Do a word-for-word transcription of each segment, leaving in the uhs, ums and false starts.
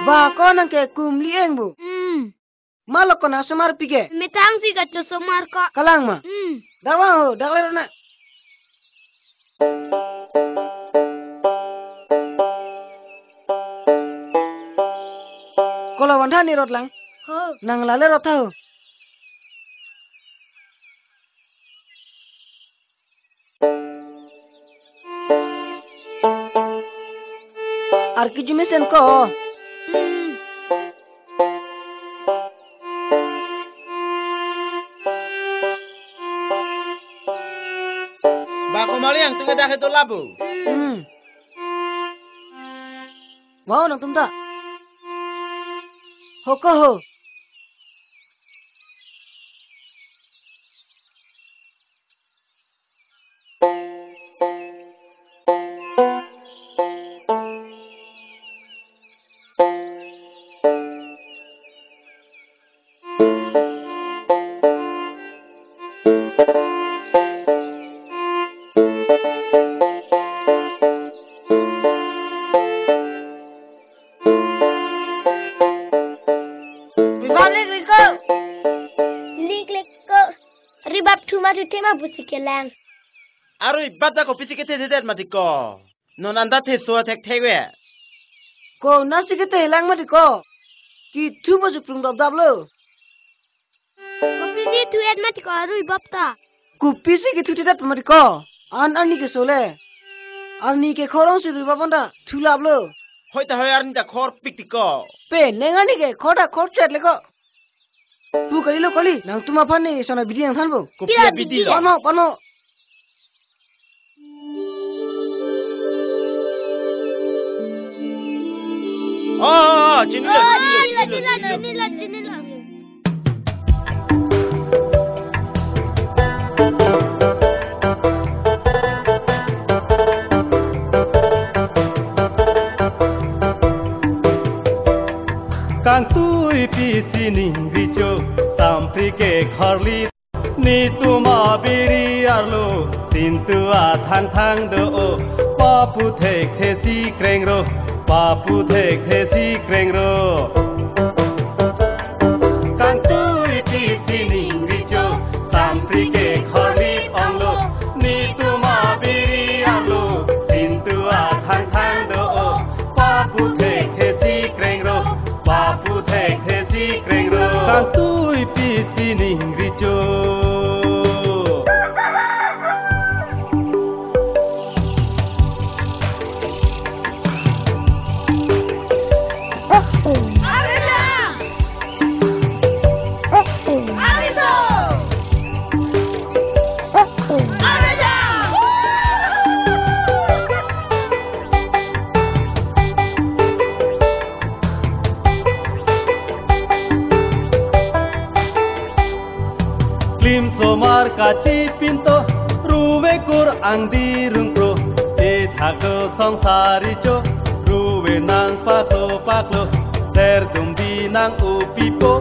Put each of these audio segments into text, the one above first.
Ba ko nang ke kumli eng bu. Hmm. Malo ko na somar pi ke. Methang si kacho somar ko. Kalang ma. Hmm. Dawa ho, dak le rona. Kola wantha ni rot lang. Ho. Nang lale rot tha ho. Arki jumesen ko. Hmm. Ba ko maliang tunga dak heto labu. Hmm. Wow, nangtum ta. Ho ko ho. Bibab lek lek ko. Lek lek ko. Arui bap thu ma thu the ma pusi kelang. Arui bap ta kopisi kethe thedet mati ko. Non anta theso thekthek ve. Konatsi kethe lang mati ko. Kethu pusi plung dap dap lo. Kopisi thu-et mati ko arui bap ta. Kopisi kethu thedet mati ko. An arni keso le. Arni ke khorong si arui bap anta thu lap lo. Hoi ta hoi arni ta khor pik ti ko. Pe neng arni ke khor ta khor chet le ko. Pu kali lo kali, nangtum aphan ne sona bidi nangthan bo. Kopi abidi lo? Pano, pano. Oh, oh, oh, chinilo, chinilo, chinilo, chinilo. Kangtui pisi ningri cho, sampri ke khorli. Netum abiri arlo, sintu athang thang do o, papu thekthe si krengro, papu thekthe si krengro. Kangtui pisi ningri cho, sampri ke khorli onglo, netum abiri arlo, sintu athang thang do o, papu thekthe si krengro, papu thekthe si krengro. Kangtui pisi ningri cho. Klimsomar kachi pinto, ruve kur angdi rungpro, ethak do song sari cho, ruve nangpaklo paklo, ser dum di nang-upipo,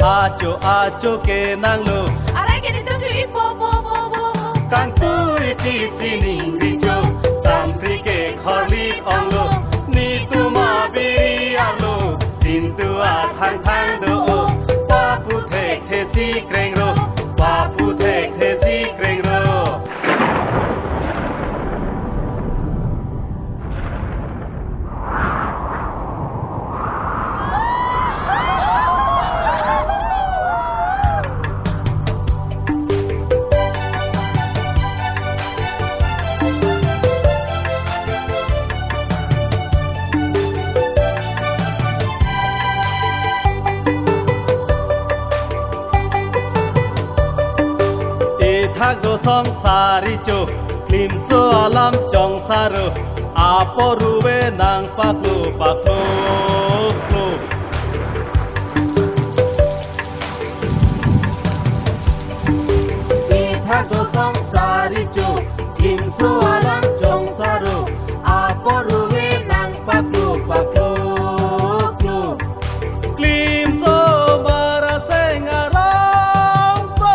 acho acho ke nanglo. Arai ke netum tu ipo po po po po. Kangtui pisi ningri cho, sampri ke khorli onglo, netum abiri arlo, sintu athang thang do o, papu thekthe si krengro, papu thekthe si krengro. Ethak do song sari cho, klimso alam chong saro, apor ruve nangpaklo paklo klo. Ethak do song sari cho, klimso alam chong saro, apor ruve nangpaklo paklo klo. Klimsomar aseng arongpo.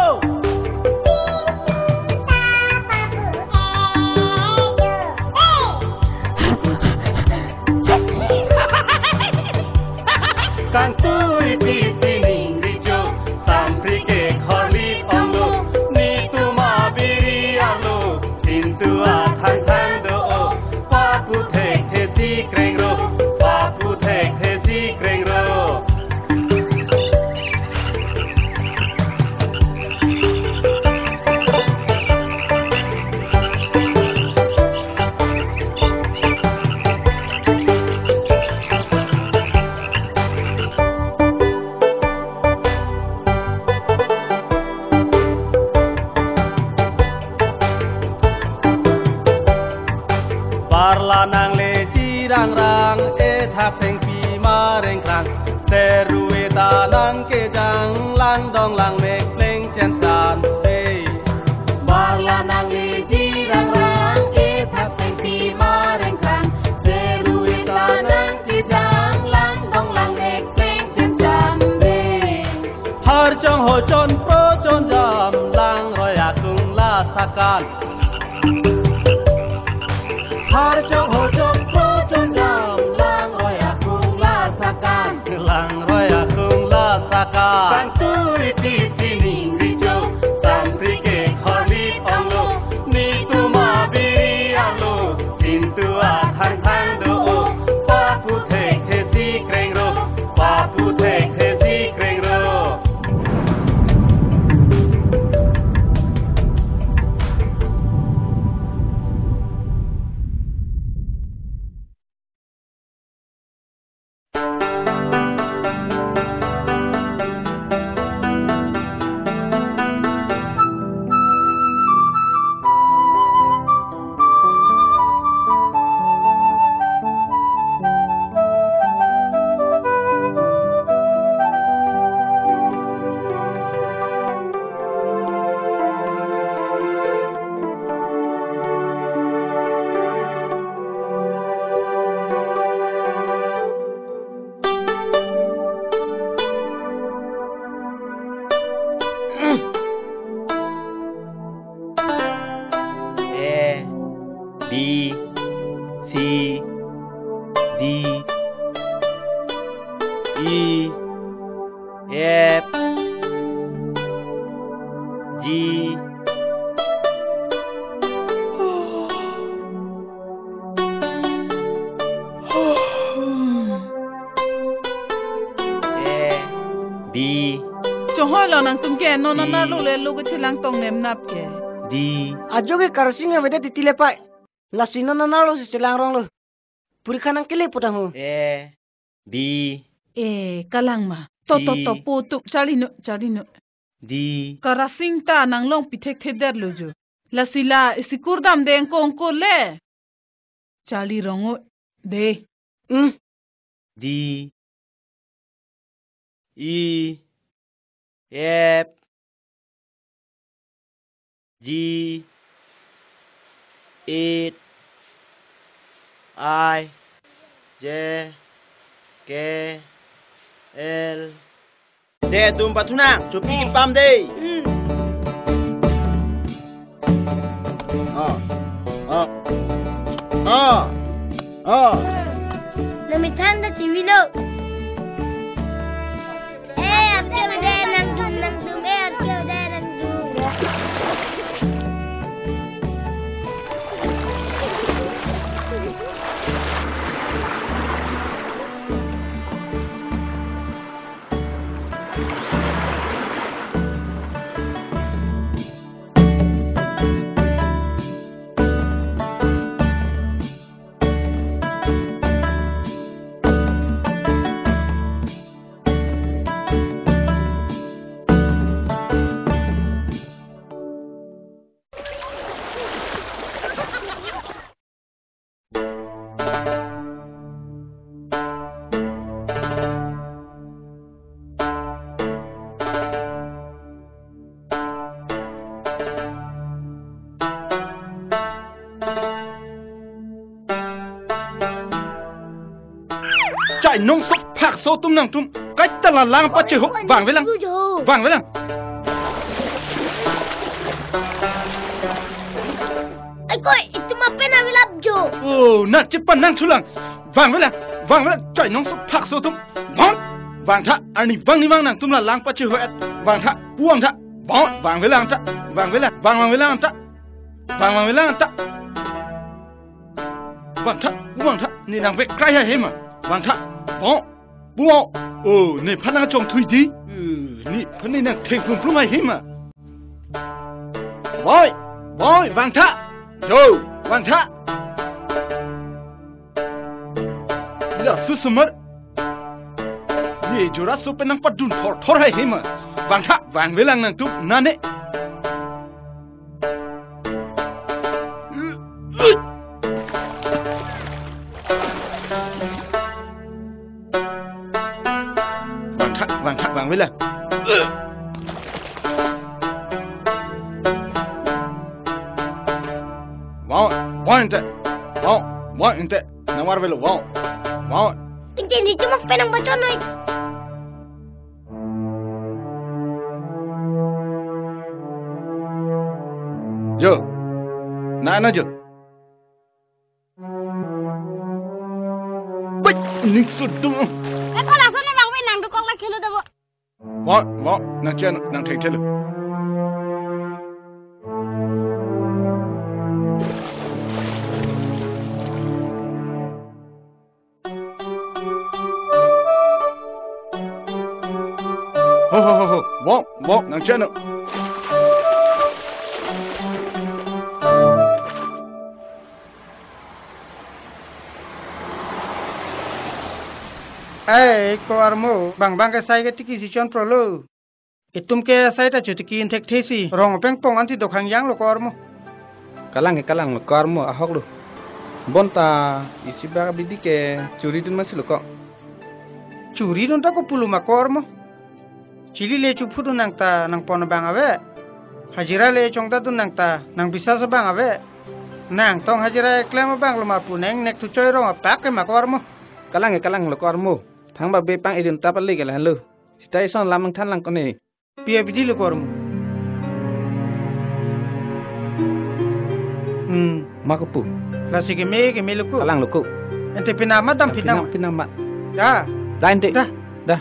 Nangli jirang rang, ethak thengpi mareng krang, seruit ta nangkejang, langdong langmek pleng chen chan de. Marla nangli jirang rang, ethak thengpi mareng krang, seruit ta nangkejang, langdong langmek pleng chen chan de. Har chong ho chon pro chon jam, langroi akung la sakan. Har chong ho chong pro chon jam, langroi akung la sakan. Langroi akung la sakan. Sang tui pi sining richo, sampri ke khorli onglo, nitum abiri alo, sintu athang thang do o, papu thekthe si kreng ro, papu thekthe si kreng ro. A, B, C, D, E, F, G, A, B. Chonghoi lo nangtum ke, non non, hmm, nalo le lo ke chelang tong nem nap ke. D. Ajo ke Karasing avedet titi le pai. Lasi non non nalo si chelang rong lo. Purikha nangkele putang ho. A, B. E, kalang ma. To, to, to, C, po tuk, charli non, charli non. D. Karasing ta nanglong pi thekthedet lo jo. Lasi la isi kurdam deng kongkor le. Charli rong o de. Hmm. D, E, F, G, H, I, J, K, L. De, tum pathunang, chopi, hmm, kipam de. Hmm. Ah, ah, ah, ah. Namithan ta chivilo. Eh, arke ude nangdum, nangdum, eh, arke ude nangdum. Chainong sok phak so atum nangtum. Kaita la lang pachehok, vangvelang. Vangvelang. Ai koi, itum apen avilap jo. Oh, na chepan nangthulang. Vangvelang, vangvelang, chainong sok phak so atum. Vang, vangtha, arnivang nivang nangtum la lang pachehok et. Vangtha, pu vangtha. Vang, vangvelang tha. Vangvelang, vang, vangvelang tha. Vang, vangvelang tha. Vangtha, pu vangtha, ne nangvek krai hai hema. Vangtha, bo, bo. Oh, nephan nangchongthui di. Eh, nephan ne nangthengplung plung hai hema. Boi, boi, vangtha. Jo, vangtha. Laso osomar. Ne jora so pen nangpadun thorthor hai hema. Vangtha, vangvelang nangtum, nane. Vila. Wow, wow, inte. Wow, wow, inte. Nang mar velo, wow. Wow. Inte ni cuma penang baca noi. Jo. Na, na, jo. Wait, ning sudung. Kan ko langsung ni bang, wait, nang dukok lagi lo dabo. Wa, wa, nang chen, nang theng thelo. Ho, ho, ho, ho. Wa, wa, nang chen. Ai, ko armo, bang bang ke sai ke tiki si chon prolo. Itum ke sai ta chotiki inthek thesi, rong peng pong ansi dokhang yang lo ko armo. Kalang ke kalang lo ko armo, ahok lo. Bonta isi bak abidi ke churi dun masi lo ko. Churi dun ta ko pulu ma ko armo. Chili le chuphu dun nang ta nang pon bang ave. Hajira le chongta dun nang ta nang bisa so bang ave. Nang tong hajira klem bang lo ma pu neng nek tu choi rong apak ke ma ko armo. Kalang ke kalang lo ko armo. Thang ba be pang idin ta pali ke lahan lo. Sita ison lam nang than lang kone. Pi abidi lo ko armo. Hmm. Ma ko pu. Lasi keme keme lo ko. Kalang lo ko. Ente pinama dam pinama. Pinama. Da. Da ente. Da. Da.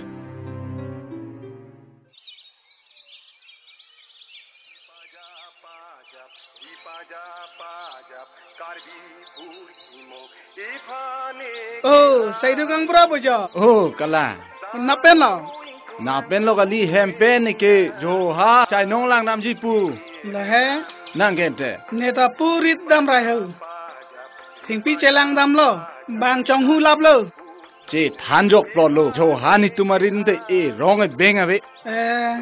Oh, Saidu Kangbura bojo. Oh, kalang. Napen lo? Napen lo kali, hem pen ke jo ha chainong lang damji pu. Lahe? Nang gente. Neta purit dam rai ho. Thingpi chelang dam lo. Bang chonghu lap lo. Chethan jok plot lo. Jo ha netum arin te e rong e beng ave. Eh.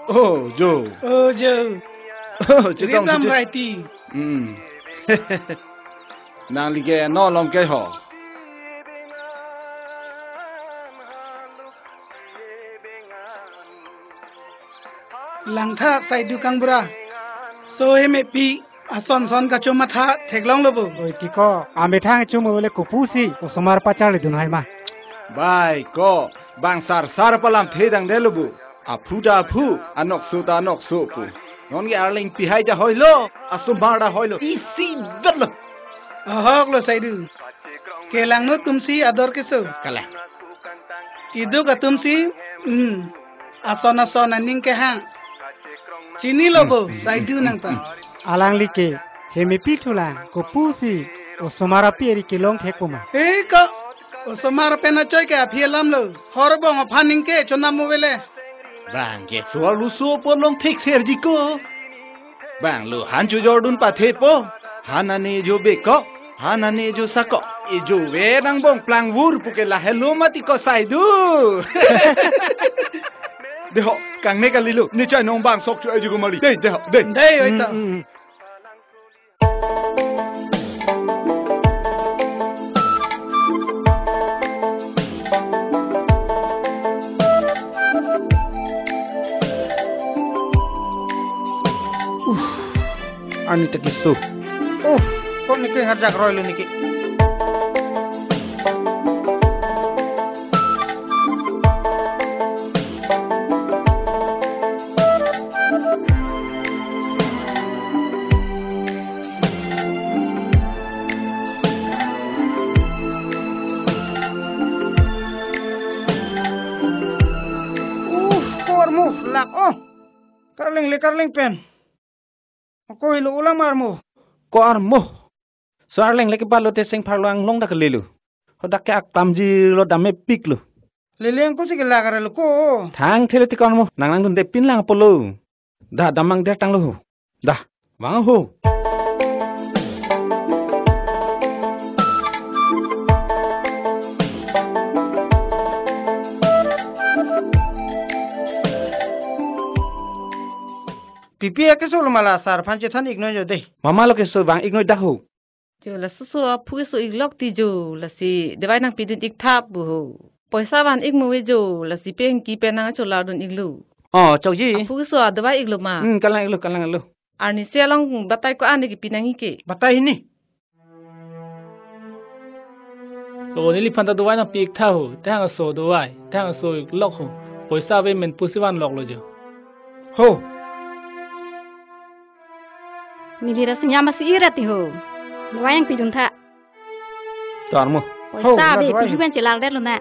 Oh, jo. Oh, jo. Oh, chetong ridam chetong. Raiti. Hmm. Nangli ke no lom ke ho. Langtha Saidu Kangbura. So he me pi. Ason son kachomatha theklong lo bo. Oi, tiko, amethang chum ole kopusi, osomar pachar le dun hai ma. Bai ko, bang sar sar palam the dang de lo bo. Aphu ta aphu, anokso ta anokso pu. Non ke arleng pi hai ja hoi lo, asomar ta hoi lo. Isi bet lo. Ahok lo Saidu. Kelang no tumsi ador keso. Kalang. Iduk atumsi, hmm. Ason ason aning kehang. Chini lo bo, hmm, Saidu nang ta. Alangli ke, he me pi thulang, kopusi, osomar api eri kelong thek puma. He ko, osomar pen achoi ke aphi alam lo, horbong aphan ning ke chonam mo vele. Bang ke sual luso polong thek serji ko. Bang lo han chojor dun pathe po. Han ane jo beko. Han ane jo sako. Ejo ve nang bong plang vur pu ke lahelo mati ko Saidu. Deho, kang ne kalilo. Ne chai nong bang sok chu ajo ko mali. Dei, deho, dei. Dei, oi ta. Hmm, hmm, hmm. Uff, ani ta keso. Oh, ko neke harjak roi lo neke. Uff, ko armo, lak oh. Karleng le karleng pen. Ko helo ulang armo. Ko armo. So arleng le ke balo te seng pharlo anglong dak lelo. Hodak ke aktamji lo dam mepik lo. Lele angko si ke lak arlo ko. Thang thele ti ko armo. Nang nang dun de pin lang polo. Da damang der tang lo ho. Da. Vang ho. Pipi akeso lo mala sar aphan chethan iknoi jo de. Mama lo keso vang iknoi dak ho. Jo laso so aphu keso iklok ti jo lasi dawai nangpidun ik thap bo ho. Poisa van-ik mo ave jo, lasi pengki pen nangcholardun-iklo. Oh, chokji. Aphu keso adovai-iklo ma? Hmm, kalang-iklo, kalang-iklo. Arnisi along batai ko-an kipi nangji ke? Batai hini. O, neliphan ta dovai nangpi-ik tha ho. Thang aso dovai, thang aso-iklok ho. Poisa ave men pusi vanloklo jo. Ho. Neli ra singya masi ira ti ho. Dovai nangpidun tha. Tar mo. Poisa ave, dovai. Pihu pen chelardetlo na.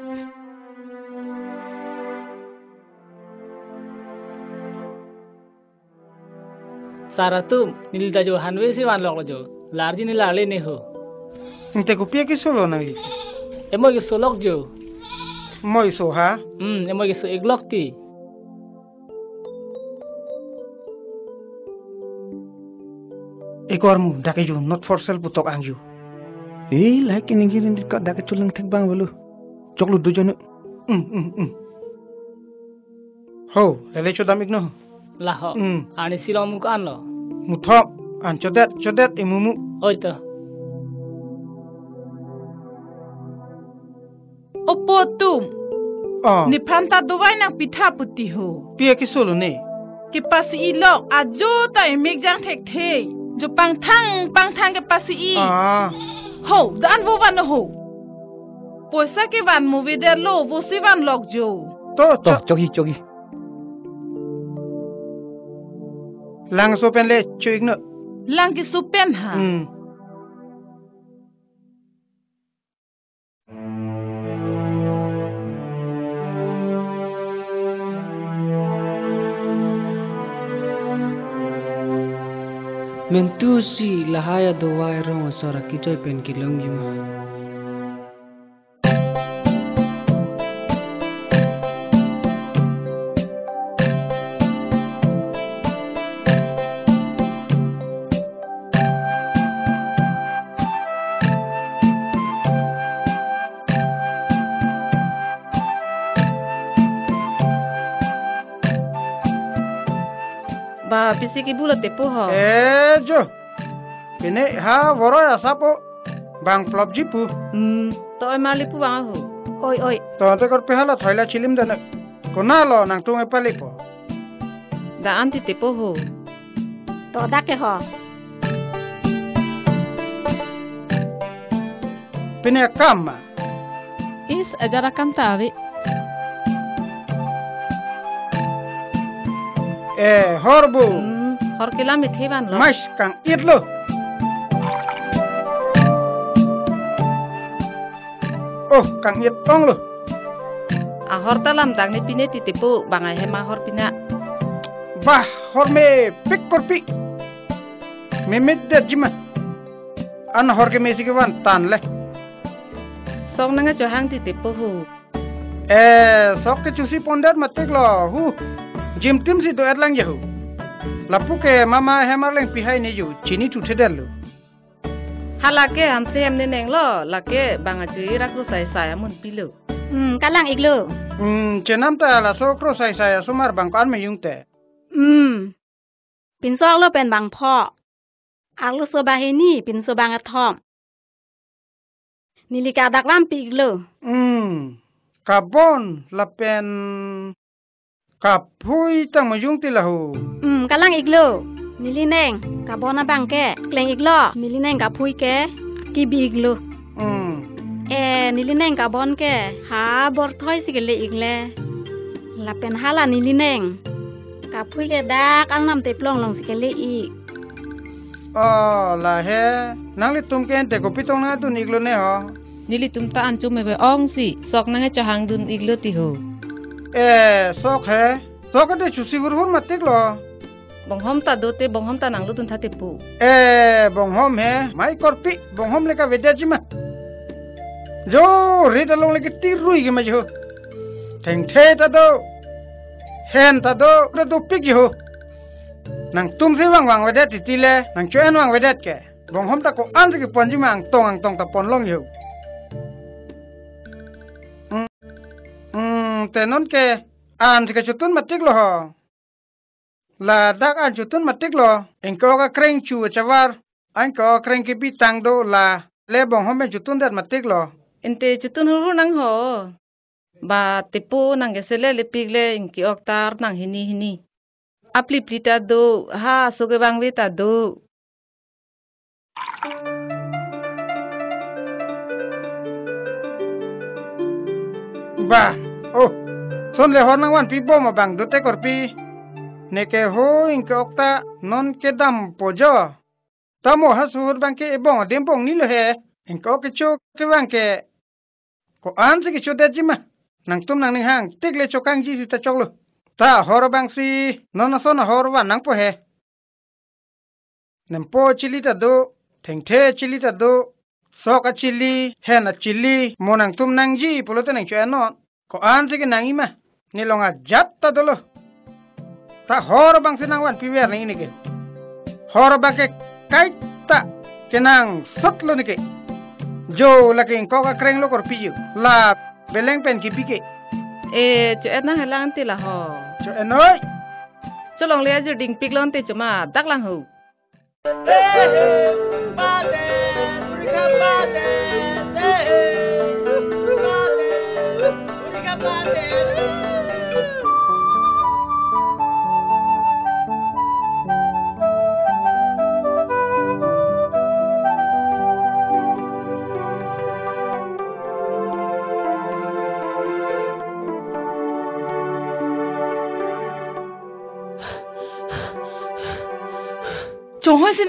Sar atum, neli ta jo hanve si vanloklo jo. Larji ne larle ne ho. Ante kopi akesolo nangli? Emoi kesolok jo. Emoi keso ha? Hmm, emoi keso-iklok ti. Ekor mu, dak ke jo, not for sale putok ang jo. Eh, lahai ke ninggirin ka dak ke chulang thek bang belu. Choklo do janu. Hmm, hmm, hmm. Ho, lele chodam-iknon. La ho. Hmm. Arnisi along mu ko-anlo? Muthok, an chodet, chodet imumu. Oi to. Opo atum. Oh. Nephan ta dovai nangpi tha puti ho. Pi akesolo ne? Kepasi-ilok, ajo ta emek jang thekthe. Jo pangthang, pangthang kepasi-i. Ah. Ho, dan vo van ho. Poisa kevan mo avedetlo, vosi vanlok jo. To, to, to. Chokji, chokji. Lang keso pen le cho-iknon. Lang keso pen ha. Hmm. Mentu si lahai adovai rong asor akejoi pen kelongji ma? Ba, pisi kibulo tepo ho. Eh, jo. Pine ha voroi asap o. Bang plopji pu. Hmm, to oi marli pu bang ahu. Oi, oi. To ante korpi hala thoila chilim dana. Konatlo nangtum epalipo? Da-an ti tepo ho. To dak ke ho. Pine akam ma? Is, ajat akam ta ave. Eh, hor bo. Hmm, hor kelam ithe vanlo. Mas kang-itlo. Oh, kang-it-onglo. Ahor ta lamdak ne pine ti tepo, bang ahem ahor pina. Bah, hor mepik korpi. Memedetji ma. An hor keme si kevan tanglo. Sok nangchohang ti tepo ho. Eh, sok ke chosi pondet matiklo, hu. Jimtim si do-et langji ho. Lapu ke mama hem arleng pihai ne jo, chinithuthedetlo. Hala ke Hanse hem ne nenglo, lake bang achu ira krosai sai amun pilo. Hmm, kalang-iklo. Hmm, chenam ta laso krosai sai asomar bang ko-an mayung te. Hmm. Pinso arlo pen bang pho. Arloso bang hini, pinso bang kethom. Neli ke adak lam pi-iklo. Hmm. Kabon lapen kaphui tang mayung ti laho. Hmm, kalang-iklo. Neli neng kabon abang ke kleng-iklo. Neli neng kaphui ke kibi-iklo. Hmm. Eh, neli neng kabon ke ha borthoi si kele-ikle. Lapen hala neli neng kaphui ke dak arnam teplong along si kele-ik. Oh, lahai. Nanglitum ke ante kopi tong nangdun-iklo ne ho? Nelitum ta an chome be-ong si sok nangchohangdun-iklo ti ho. Eh, sok he. Sok ke de chosi hurhur matiklo. Bonghom ta do te, bonghom ta nanglodun tha tepo. Eh, bonghom he. Mai korpi, bonghom le kavedetji ma? Jo, rit along le ke tirui ke ma jo. Thengthe ta do. Hen ta do, ta dopik jo. Nangtum si vangvang vedet titi le, nangcho-en vang vedet ke. Bonghom ta ko-an si keponji ma, angtong angtong ta ponlong jo. Hmm, hmm, te non ke an si kachotun matiklo ho. Ladak an chotun matiklo. Ingko kakreng chu chavar. Ingko kakreng kebi tang do la. Le bonghom pen chotundet matiklo. Ante chotun hurhur nang ho. Ba tepo nang ke sele lepik le ingke-ok ta arnang hini hini. Apli pli ta do, ha, so kevangve ta do. Ba, oh, son le hor nangvanpi bom abang dote korpi. Neke ho ingke-ok ta non kedampo jo. Tamo ha suhut abang ke ebong adem bong ni lo he. Ingke-ok kecho kevang ke. Ko-an si kechodetji ma. Nangtum nangning hangtik le chokangji sita choklo. Ta hor abang si non ason ahor van nangpo he. Nempo chili ta do, thengthe chili ta do, sok achili, hen achili, mo nangtum nangji pulote nangcho-en non. Ko-an si kenangji ma, nelong ajat ta dolo. Ta hor abang si nangvanpi ver nangji neke. Hor abang ke kaita kenangsot lo neke. Jo lake ingkok akreng lo korpi jo. La beleng pen kepi ke. E, cho-en nang helang te la ho. Cho-en noi. Cholongle ajir dingpik lo te choma dak lang ho. Chonghoi si